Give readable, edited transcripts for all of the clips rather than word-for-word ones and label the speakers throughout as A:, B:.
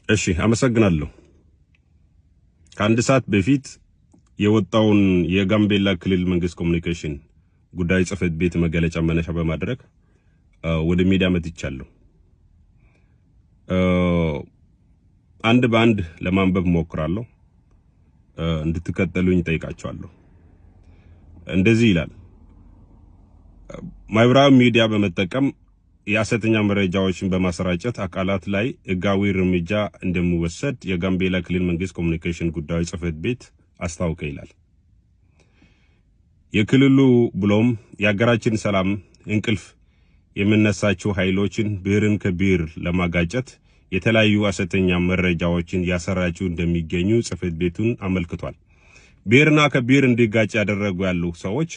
A: እሺ፣ አመሰግናለሁ። ከአንድ ሰዓት በፊት የወጣውን የጋምቤላ ክልል መንግስት ኮሚኒኬሽን ጉዳይ ጽሕፈት ቤት መገለጫ መነሻ በማድረግ ወደ ሚዲያ መጥቻለሁ። አንድ በአንድ ለማንበብ ሞክራለሁ። እንድትከተሉኝ ጠይቃቸዋለሁ። እንደዚህ ይላል። ማህበራዊ ሚዲያ በመጠቀም የሐሰተኛ መረጃዎችን በማሰራጨት አካላት ላይ ሕጋዊ እርምጃ እንደሚወሰድ የጋምቤላ ክልል መንግስት ኮሚኒኬሽን ጉዳዮች ጽሕፈት ቤት አስታወቀ ይላል። የክልሉ ብሎም የሀገራችን ሰላም እንቅልፍ የሚነሳቸው ኃይሎችን ብሔርን ከብሔር ለማጋጨት የተለያዩ ሐሰተኛ መረጃዎችን ያሰራጩ እንደሚገኙ ጽሕፈት ቤቱን አመልክቷል። ብሔርና ከብሔር እንዲጋጭ ያደረጉ ያሉ ሰዎች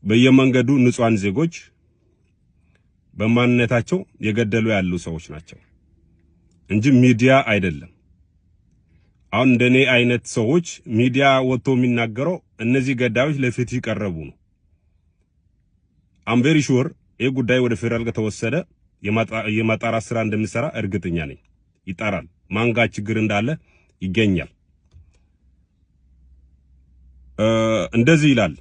A: በየመንገዱ ንጹሐን ዜጎች በማንነታቸው የገደሉ ያሉ ሰዎች ናቸው እንጂ ሚዲያ አይደለም። አሁን እንደኔ አይነት ሰዎች ሚዲያ ወጥቶ የሚናገረው እነዚህ ገዳዮች ለፍትህ ይቀረቡ ነው። I'm very sure ይህ ጉዳይ ወደ ፌዴራል ከተወሰደ የማጣራት ስራ እንደሚሰራ እርግጠኛ ነኝ። ይጣራል። ማን ጋ ችግር እንዳለ ይገኛል። እንደዚህ ይላል።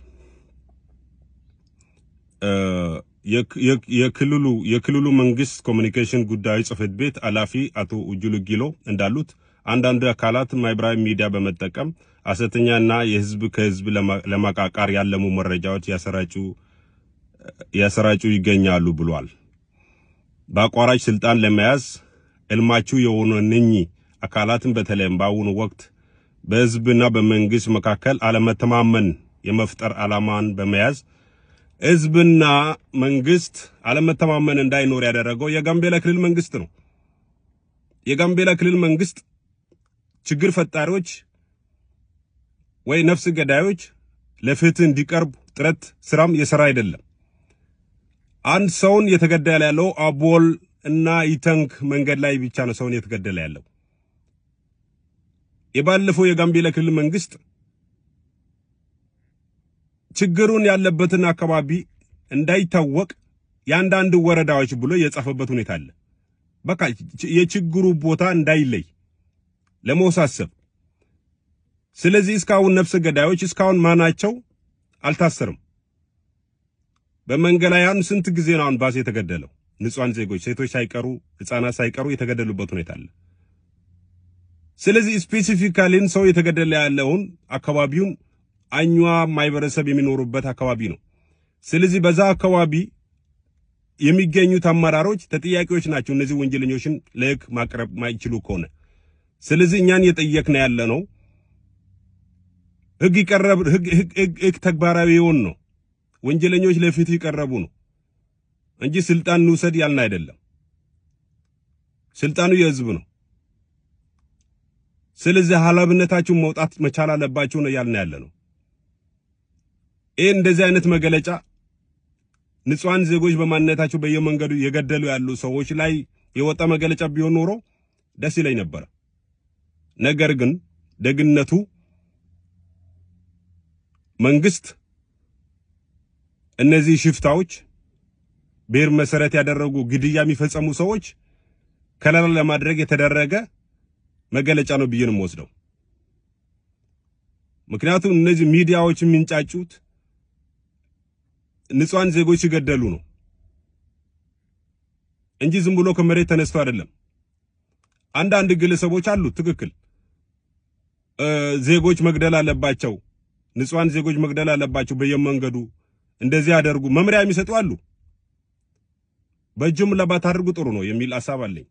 A: የክልሉ መንግስት ኮሚኒኬሽን ጉዳዮች ጽሕፈት ቤት ኃላፊ አቶ ኡጁሉ ጊሎ እንዳሉት አንዳንድ አካላት ማህበራዊ ሚዲያ በመጠቀም ሐሰተኛና የህዝብ ከህዝብ ለማቃቃር ያለሙ መረጃዎች ያሰራጩ ይገኛሉ ብሏል። በአቋራጭ ስልጣን ለመያዝ ሕልማቸው የሆኑ እነኚህ አካላትን በተለይም በአሁኑ ወቅት በህዝብና በመንግስት መካከል አለመተማመን የመፍጠር ዓላማን በመያዝ ህዝብና መንግስት አለመተማመን እንዳይኖር ያደረገው የጋምቤላ ክልል መንግስት ነው። የጋምቤላ ክልል መንግስት ችግር ፈጣሪዎች ወይ ነፍስ ገዳዮች ለፍትህ እንዲቀርቡ ጥረት ስራም የሰራ አይደለም። አንድ ሰውን የተገደለ ያለው አቦል እና ኢተንክ መንገድ ላይ ብቻ ነው ሰውን የተገደለ ያለው። የባለፈው የጋምቤላ ክልል መንግስት ችግሩን ያለበትን አካባቢ እንዳይታወቅ የአንዳንድ ወረዳዎች ብሎ የጻፈበት ሁኔታ አለ። በቃ የችግሩ ቦታ እንዳይለይ ለመወሳሰብ። ስለዚህ እስካሁን ነፍሰ ገዳዮች እስካሁን ማናቸው አልታሰርም። በመንገድ ላይ አሁን ስንት ጊዜ ነው አሁን ባስ የተገደለው? ንጹሃን ዜጎች ሴቶች ሳይቀሩ ህፃናት ሳይቀሩ የተገደሉበት ሁኔታ አለ። ስለዚህ specifically ን ሰው የተገደለ ያለውን አካባቢውን አኟ ማህበረሰብ የሚኖሩበት አካባቢ ነው። ስለዚህ በዛ አካባቢ የሚገኙት አመራሮች ተጠያቂዎች ናቸው፣ እነዚህ ወንጀለኞችን ለህግ ማቅረብ ማይችሉ ከሆነ። ስለዚህ እኛን እየጠየቅን ያለ ነው ህግ ይቀረብ፣ ህግ ተግባራዊ ይሆን ነው። ወንጀለኞች ለፍትህ ይቀረቡ ነው እንጂ ስልጣን እንውሰድ ያልን አይደለም። ስልጣኑ የህዝብ ነው። ስለዚህ ኃላፊነታቸውን መውጣት መቻል አለባቸው ነው ያልን ያለ ነው። ይህ እንደዚህ አይነት መገለጫ ንጹሃን ዜጎች በማንነታቸው በየመንገዱ የገደሉ ያሉ ሰዎች ላይ የወጣ መገለጫ ቢሆን ኖሮ ደስ ይለኝ ነበር። ነገር ግን ደግነቱ መንግስት እነዚህ ሽፍታዎች ብሔር መሰረት ያደረጉ ግድያ የሚፈጸሙ ሰዎች ከለላ ለማድረግ የተደረገ መገለጫ ነው ብዬ ነው የምወስደው። ምክንያቱም እነዚህ ሚዲያዎች የሚንጫጩት ንጹሃን ዜጎች ሲገደሉ ነው እንጂ ዝም ብሎ ከመሬት ተነስቶ አይደለም። አንዳንድ ግለሰቦች አሉ፣ ትክክል ዜጎች መግደል አለባቸው፣ ንጹሃን ዜጎች መግደል አለባቸው፣ በየመንገዱ እንደዚህ ያደርጉ መምሪያ የሚሰጡ አሉ። በጅምላ ባታደርጉ ጥሩ ነው የሚል ሐሳብ አለኝ።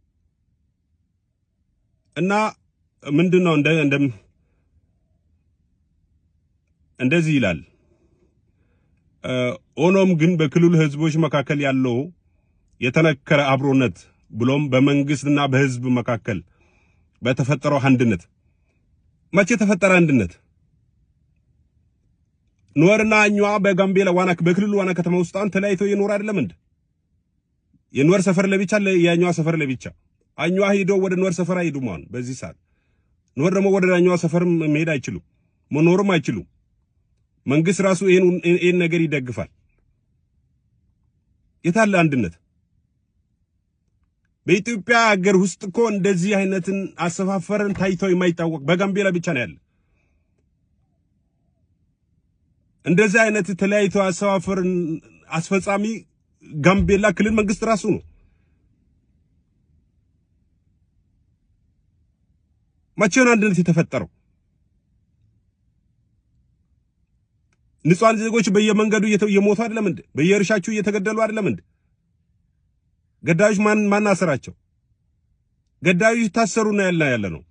A: እና ምንድነው እንደዚህ ይላል። ሆኖም ግን በክልሉ ህዝቦች መካከል ያለው የተነከረ አብሮነት ብሎም በመንግስትና በህዝብ መካከል በተፈጠረው አንድነት፣ መቼ ተፈጠረ አንድነት? ኑዌርና አኙዋ በጋምቤላ ዋና በክልሉ ዋና ከተማ ውስጥ አሁን ተለያይተው የኖረ አይደለም እንዴ? የኑዌር ሰፈር ለብቻ፣ የአኙዋ ሰፈር ለብቻ። አኙዋ ሄዶ ወደ ኑዌር ሰፈር አይሄዱም። አሁን በዚህ ሰዓት ኑዌር ደግሞ ወደ አኙዋ ሰፈር መሄድ አይችሉም፣ መኖርም አይችሉም። መንግስት ራሱ ይሄን ነገር ይደግፋል። የታለ አንድነት? በኢትዮጵያ ሀገር ውስጥ እኮ እንደዚህ አይነትን አሰፋፈርን ታይቶ የማይታወቅ በጋምቤላ ብቻ ነው ያለ። እንደዚህ አይነት ተለያይቶ አሰፋፈርን አስፈጻሚ ጋምቤላ ክልል መንግስት ራሱ ነው። መቼ ነው አንድነት የተፈጠረው? ንጹሃን ዜጎች በየመንገዱ እየሞቱ አይደለም እንዴ? በየእርሻቸው እየተገደሉ አይደለም እንዴ? ገዳዮች ማን አሰራቸው? ገዳዮች ታሰሩ ነው ያለ ነው።